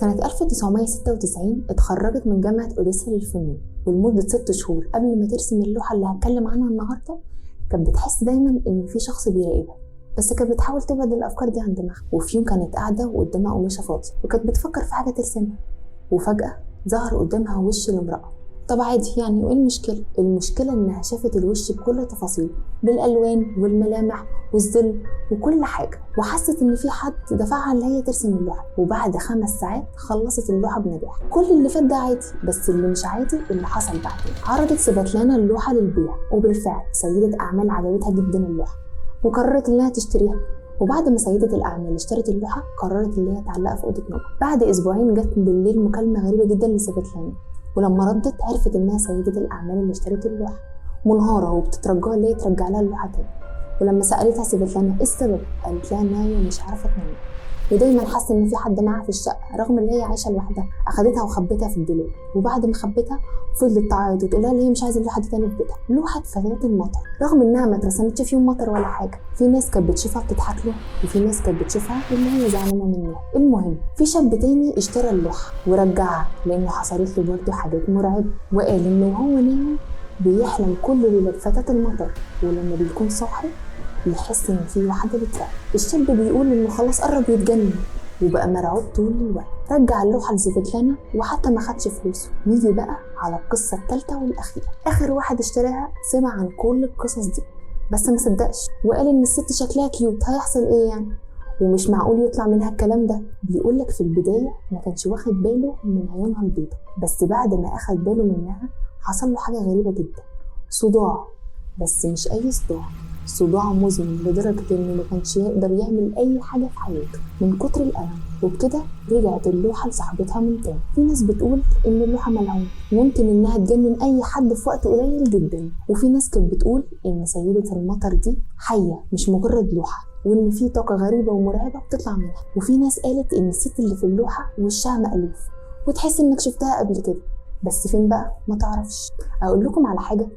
سنة 1996 اتخرجت من جامعة أوديسا للفنون، ولمدة 6 شهور قبل ما ترسم اللوحة اللي هتكلم عنها النهاردة كانت بتحس دايما إن في شخص بيراقبها، بس كانت بتحاول تبعد الأفكار دي عن دماغها. وفي يوم كانت قاعدة وقدامها قماشة فاضية وكانت بتفكر في حاجة ترسمها، وفجأة ظهر قدامها وش الامرأة. طب عادي يعني، وايه المشكلة؟ المشكلة انها شافت الوش بكل تفاصيله، بالالوان والملامح والظل وكل حاجة، وحست ان في حد دفعها ان هي ترسم اللوحة. وبعد 5 ساعات خلصت اللوحة بنجاح. كل اللي فات ده عادي، بس اللي مش عادي اللي حصل بعدين. عرضت سفاتلانا اللوحة للبيع، وبالفعل سيدة اعمال عجبتها جدا اللوحة وقررت انها تشتريها. وبعد ما سيدة الأعمال اشترت اللوحة قررت إن هي تعلقها في أوضة نومها. بعد أسبوعين جت بالليل مكالمة غريبة جدا لسفاتلانا، ولما ردت عرفت إنها سيدة الأعمال اللي اشترت اللوحة، منهارة وبتترجاها إن هي ترجع لها اللوحة تاني. ولما سألتها سفاتلانا إيه السبب، قالت لها إنها هي مش عارفة تنام ودايما حاسة إن في حد معاها في الشقة رغم إن هي عايشة لوحدها. أخدتها وخبتها في الدولاب، وبعد ما خبتها فضلت تعيط وتقول لها إن هي مش عايزة اللوحة دي تاني في بيتها. لوحة فتاة المطر، رغم إنها ما اترسمتش في يوم مطر ولا حاجة، في ناس كانت بتشوفها بتضحك له، وفي ناس كانت بتشوفها إن هي زعلانة منها. المهم في شاب تاني اشترى اللوحة ورجعها لأنه حصلت له برضه حاجات مرعبة، وقال إنه وهو نايم بيحلم كل ليلة بفتاة المطر، ولما بيكون صاحي بيحس إن في واحدة بتراقب. الشاب بيقول إنه خلاص قرب يتجنن وبقى مرعوب طول الوقت. رجع اللوحة لسفاتلانا وحتى ما خدش فلوسه. نيجي بقى على القصة الثالثة والأخيرة. آخر واحد اشتراها سمع عن كل القصص دي بس ما صدقش، وقال إن الست شكلها cute، هيحصل إيه يعني، ومش معقول يطلع منها الكلام ده. بيقولك في البداية ما كانش واخد باله من عيونها البيضة، بس بعد ما أخد باله منها حصل له حاجة غريبة جدا، صداع، بس مش أي صداع، صداع مزمن لدرجة إنه ما كانش يقدر يعمل أي حاجة في حياته من كتر الألم. وبكده رجعت اللوحة لصاحبتها من تاني. في ناس بتقول إن اللوحة ملعونة، ممكن إنها تجنن أي حد في وقت قليل جدا، وفي ناس كانت بتقول إن سيدة المطر دي حية مش مجرد لوحة، وإن في طاقة غريبة ومرعبة بتطلع منها. وفي ناس قالت إن الست اللي في اللوحة وشها مألوف وتحس إنك شفتها قبل كده، بس فين بقى ما تعرفش. أقول لكم على حاجة،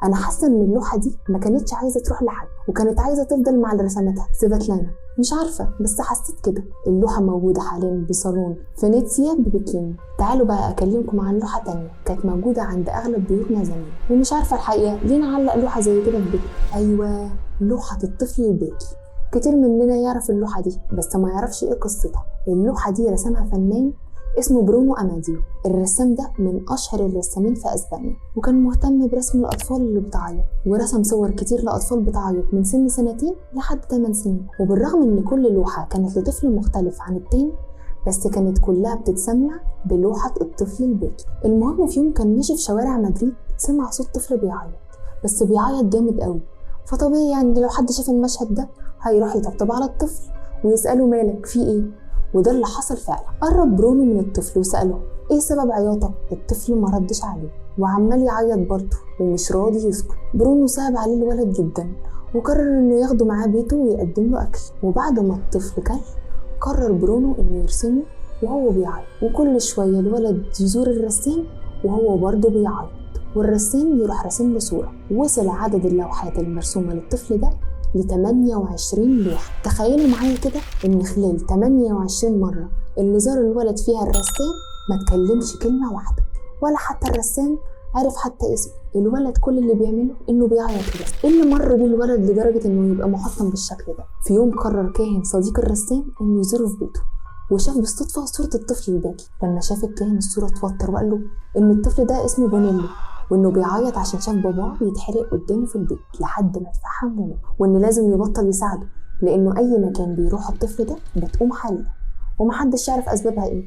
أنا حاسة إن اللوحة دي ما كانتش عايزة تروح لحد، وكانت عايزة تفضل مع اللي رسمتها سفاتلانا، مش عارفة بس حسيت كده. اللوحة موجودة حاليا بصالون فينيسيا ببكين. تعالوا بقى أكلمكم عن لوحة تانية كانت موجودة عند أغلب بيوتنا زمان، ومش عارفة الحقيقة ليه نعلق لوحة زي كده في بيتنا. أيوة، لوحة الطفل الباكي. كتير مننا يعرف اللوحة دي بس ما يعرفش إيه قصتها. اللوحة دي رسمها فنان اسمه برونو أماديو. الرسام ده من أشهر الرسامين في أسبانيا، وكان مهتم برسم الأطفال اللي بتعيط، ورسم صور كتير لأطفال بتعيط من سن 2 سنين لحد 8 سنين. وبالرغم إن كل لوحة كانت لطفل مختلف عن التاني، بس كانت كلها بتتسمى بلوحة الطفل الباكي. المهم في يوم كان ماشي في شوارع مدريد، سمع صوت طفل بيعيط، بس بيعيط جامد قوي. فطبيعي يعني لو حد شاف المشهد ده هيروح يطبطب على الطفل ويسأله مالك في إيه، وده اللي حصل فعلا. قرب برونو من الطفل وسأله ايه سبب عياطك؟ الطفل ما ردش عليه وعمال يعيط برضه ومش راضي يسكت. برونو صعب عليه الولد جدا وقرر انه ياخده معاه بيته ويقدم له اكل. وبعد ما الطفل كل قرر برونو انه يرسمه وهو بيعيط، وكل شوية الولد يزور الرسام وهو برضه بيعيط، والرسام يروح راسم له صوره. وصل عدد اللوحات المرسومه للطفل ده ل 28 لوحة. تخيلوا معايا كده إن خلال 28 مرة اللي زار الولد فيها الرسام ما تكلمش كلمة واحدة، ولا حتى الرسام عرف حتى اسمه. الولد كل اللي بيعمله إنه بيعيط بس. إيه اللي مر بيه الولد لدرجة إنه يبقى محطم بالشكل ده؟ في يوم قرر كاهن صديق الرسام إنه يزوره في بيته، وشاف بالصدفة صورة الطفل الباكي. لما شاف الكاهن الصورة اتوتر وقال له إن الطفل ده اسمه بونيلو، وإنه بيعيط عشان شاف باباه بيتحرق قدامه في البيت لحد ما اتفحم ومات، وإن لازم يبطل يساعده لأنه أي مكان بيروح الطفل ده بتقوم حريقة ومحدش يعرف أسبابها إيه.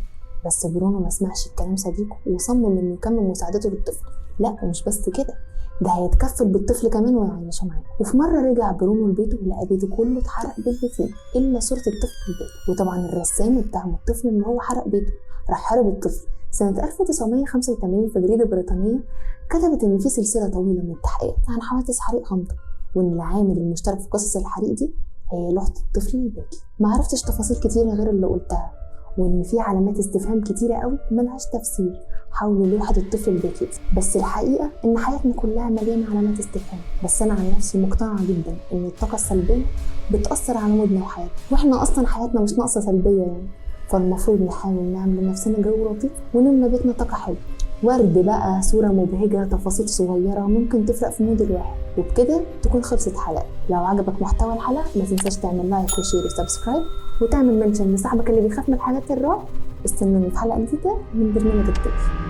بس برونو ما سمعش الكلام صديقه وصمم إنه يكمل مساعدته للطفل. لا ومش بس كده، ده هيتكفل بالطفل كمان ويعيشه معاه. وفي مرة رجع برونو لبيته ولقى بيته كله اتحرق باللي فيه إلا صورة الطفل في البيت. وطبعا الرسام اتهم الطفل إن هو حرق بيته، راح هرب الطفل. سنة 1985 في جريدة بريطانية كتبت إن في سلسلة طويلة من التحقيقات عن حوادث حريق غامضة، وإن العامل المشترك في قصص الحريق دي هي لوحة الطفل الباكي. معرفتش تفاصيل كتيرة غير اللي قلتها، وإن في علامات استفهام كتيرة قوي ملهاش تفسير حول لوحة الطفل الباكي دي. بس الحقيقة إن حياتنا كلها مليانة علامات استفهام. بس أنا عن نفسي مقتنعة جدا إن الطاقة السلبية بتأثر على مودنا وحياتنا، وإحنا أصلا حياتنا مش ناقصة سلبية يعني. فالمفروض نحاول نعمل لنفسنا جو لطيف ونملى بيتنا طاقة حلوة. ورد بقى، صورة مبهجة، تفاصيل صغيرة ممكن تفرق في mood الواحد. وبكده تكون خلصت حلقة. لو عجبك محتوى الحلقة ما تنساش تعمل like و share و subscribe، وتعمل mention لصاحبك اللي بيخاف من الحاجات الرعب. استنوني في حلقة جديدة من برنامج الطفل.